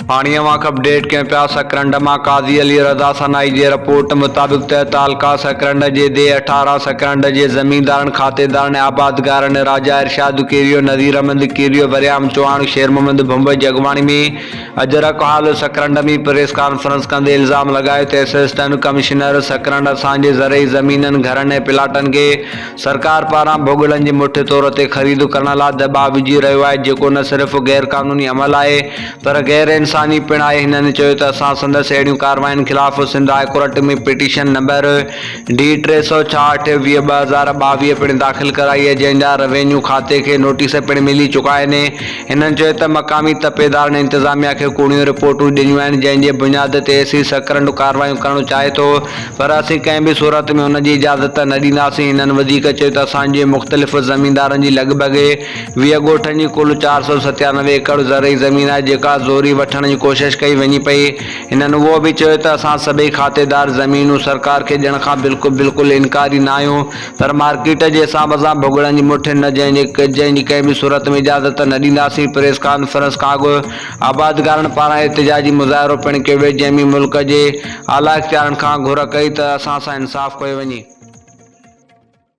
هاڻي اوهان کي اپڊيٽ ڪيون پيا سڪرنڊ مان قاضي علي رضا سنائي جي رپورٽ مطابق ته تعلقه سڪرنڊ جي ديهه 18 سڪرنڊ جي زميندارن کاتيدارن ۽ آبادگارن راجا ارشاد ڪيريو، نذير احمد ڪيريو، وريام چوهاڻ، شير محمد ڀنڀ جي اڳواڻي ۾ اجرڪ هال سڪرنڊ ۾ پريس ڪانفرنس ڪندي الزام لڳايو ته اسسٽنٽ ڪمشنر سڪرنڊ اسان جي زرعي زمينن، گهرن ۽ پلاٽن کي سرڪار پاران ڀوڳڙن جي مٺ طور تي خريد ڪرڻ لا دٻاء وجهي رهيو آهي جيڪو نه صرف غير قانوني عمل آهي پر غير انساني پڻ آهي هنن چيو ته اسان سندس اهڙيون ڪاررواين خلاف Sindh high court ۾ petition number D 366 20 2022 پڻ داخل ڪرائي آهي جنهن جا روينيو کاتي کي نوٽيس پڻ ملي چڪا آهن هنن چيو ته مقامي تپيدارن انتظاميا کي ڪوڙيون رپورٽون ڏنيون آهن جنهن جي بنياد تي اي سي سڪرنڊ ڪارروايون ڪرڻ چاهي ٿو پر اسين ڪنهن به صورت ۾ ان جي اجازت نه ڏينداسين. هنن وڌيڪ چيو ته اسان جي مختلف زميندارن جي لڳ ڀڳ 20 ڳوٺن جي ڪل 497 ايڪڙ زرعي زمين آهي جيڪا زوري وٺڻ جي ڪوشش ڪئي وڃي پئي. هنن اهو به چيو ته اسان سڀئي کاتيدار زمينون سرڪار کي ڏيڻ کان بلڪل بلڪل انڪاري نه آهيون پر مارڪيٽ جي حساب سان ڀڳڙن جي مٺ نه جنهن جي ڪنهن به صورت ۾ اجازت نه ڏينداسين. پريس ڪانفرنس کان اڳ آبادگارن پاران احتجاجي مظاهرو پڻ ڪيو ويو جنهن ۾ ملڪ جي اعليٰ اختيارن کان گهر ڪئي ته اسان سان انصاف ڪيو وڃي.